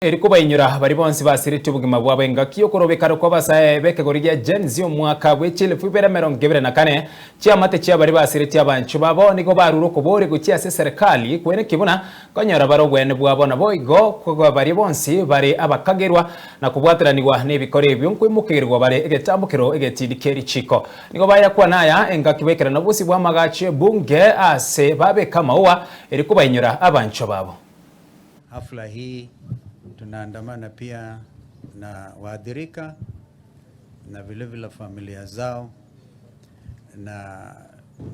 Eri kobainyora baria bonsi basiretie obogima bwabo engaki y'okorobekana kw'abasae b'ekegori gia Gen Z omwaka bwe chilifu ibere emerongo ebere na kane, chiamate chia baria basiretie abanchwa babo nigo barure okoboria gochia ase eserekali kweneki buna konyora bare obweene bwabo naboigo koba baria bonsi bare abakagerwa na kobwateranigwa nebikora ebio nkoimokerigwa bare egetambokero egetindi kie richiko. Nigo bayakwana aya engaki baikerana obosio bw'amagacho ebunge ase babeka amaua eri kobainyora abanchwa babo. Hafla hii tunaandamana pia na waathirika na vilevile familia zao na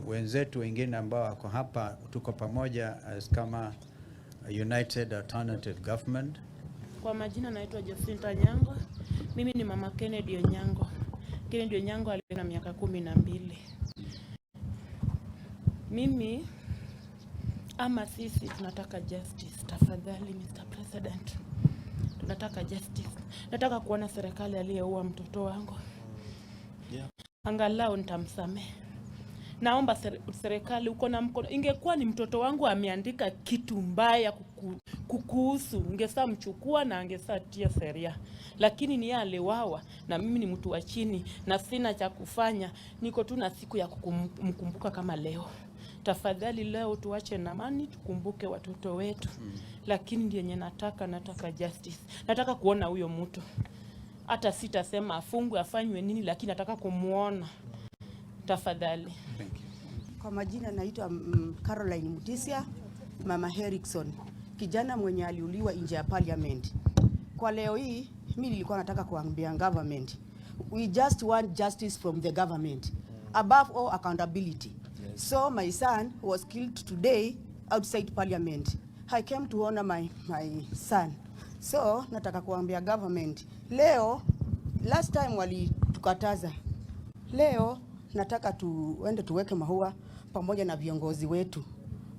wenzetu wengine ambao wako hapa, tuko pamoja as kama United Alternative Government. Kwa majina naitwa Jacinta Nyango. Mimi ni mama Kennedy Onyango. Kennedy Onyango alikuwa na miaka 12. Mimi ama sisi tunataka justice. Tafadhali Mr. President, tunataka justice. Nataka kuona serikali aliyeua mtoto wangu, angalau nitamsamehe. Naomba serikali, uko na mkono. Ingekuwa ni mtoto wangu ameandika kitu mbaya kukuhusu, ungesaa mchukua na angesaa tia sheria, lakini ni yeye aliuawa, na mimi ni mtu wa chini na sina cha kufanya, niko tu na siku ya kumkumbuka kama leo. Tafadhali leo tuache na amani, tukumbuke watoto wetu. Lakini ndiye yenye nataka justice, nataka kuona huyo mtu, hata sitasema afungwe afanywe nini, lakini nataka kumuona tafadhali. Thank you. Kwa majina naitwa Caroline Mutisia, Mama Erickson, kijana mwenye aliuliwa nje ya parliament. Kwa leo hii mimi nilikuwa nataka kuambia government, we just want justice from the government. Above all accountability. So my son was killed today outside parliament. I came to honor my son. So nataka kuambia government leo, last time walitukataza, leo nataka tuende tuweke maua pamoja na viongozi wetu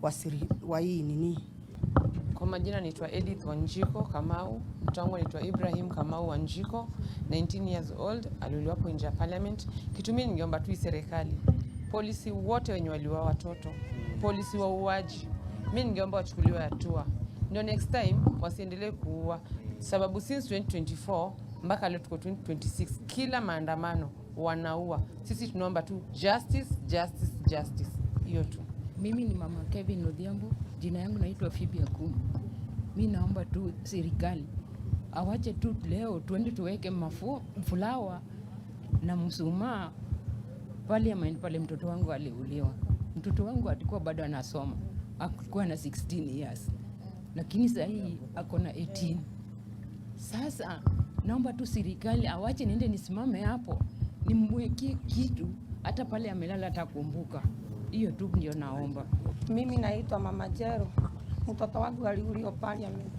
wa siri, wa hii nini. Kwa majina naitwa Edith Wanjiko Kamau, mtoto wangu anaitwa Ibrahim Kamau Wanjiko, 19 years old, aliuliwa hapo nje ya parliament. Kitu mimi ningeomba tu serikali, polisi wote wenye waliua watoto, polisi wauaji, mimi ningeomba wachukuliwe hatua, ndio next time wasiendelee kuua, sababu since 2024 mpaka leo tuko 2026, kila maandamano wanaua. Sisi tunaomba tu justice, justice, justice, hiyo tu. Mimi ni mama Kevin Odhiambo, jina yangu naitwa Phoebe Akumu. Mi naomba tu serikali awache tu leo tuende tuweke flower na mshumaa parliament pale mtoto wangu aliuliwa. Mtoto wangu alikuwa bado anasoma, alikuwa na 16 years, lakini sasa hii ako na 18. Sasa naomba tu serikali awache niende nisimame hapo nimwekie kitu, hata pale amelala atakumbuka. Hiyo tu ndio naomba. Mimi naitwa Mama Jero. Mtoto wangu aliuliwa parliament.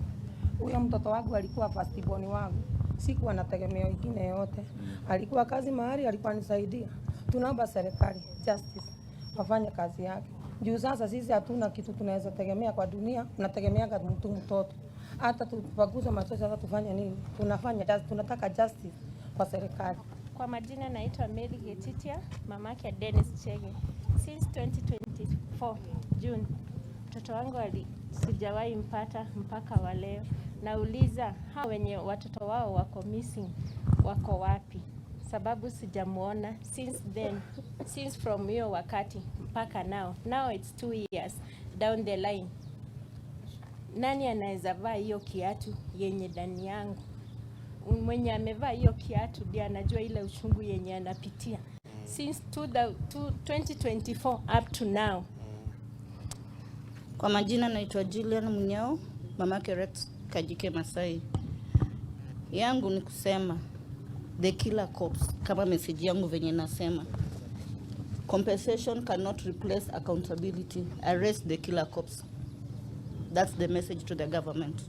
Huyo mtoto wangu alikuwa first born wangu, sikuwa na tegemeo ingine yote. Alikuwa kazi mahali, alikuwa nisaidia. Tunaomba serikali justice wafanye kazi yake. Juu sasa sisi hatuna kitu tunaweza tegemea kwa dunia, tunategemeaga mtu mtoto. Hata tupaguze machozi, hata tufanye nini? Tunafanya tunataka justice kwa serikali. Kwa majina naitwa Mary Getitia, mamake Dennis Chege. Since 2024 June, mtoto wangu sijawahi mpata mpaka wa leo. Nauliza hao wenye watoto wao wako missing wako wapi? Sababu sijamuona since then, since from hiyo wakati mpaka now. Now it's 2 years down the line. Nani anaweza vaa hiyo kiatu yenye ndani yangu? Mwenye amevaa hiyo kiatu ndiye anajua ile uchungu yenye anapitia since 2024 up to now. Kwa majina naitwa Julian Munyao, mamake Rex Kajike Masai. Yangu ni kusema the killer cops, kama message yangu venye nasema, compensation cannot replace accountability. Arrest the killer cops. That's the message to the government.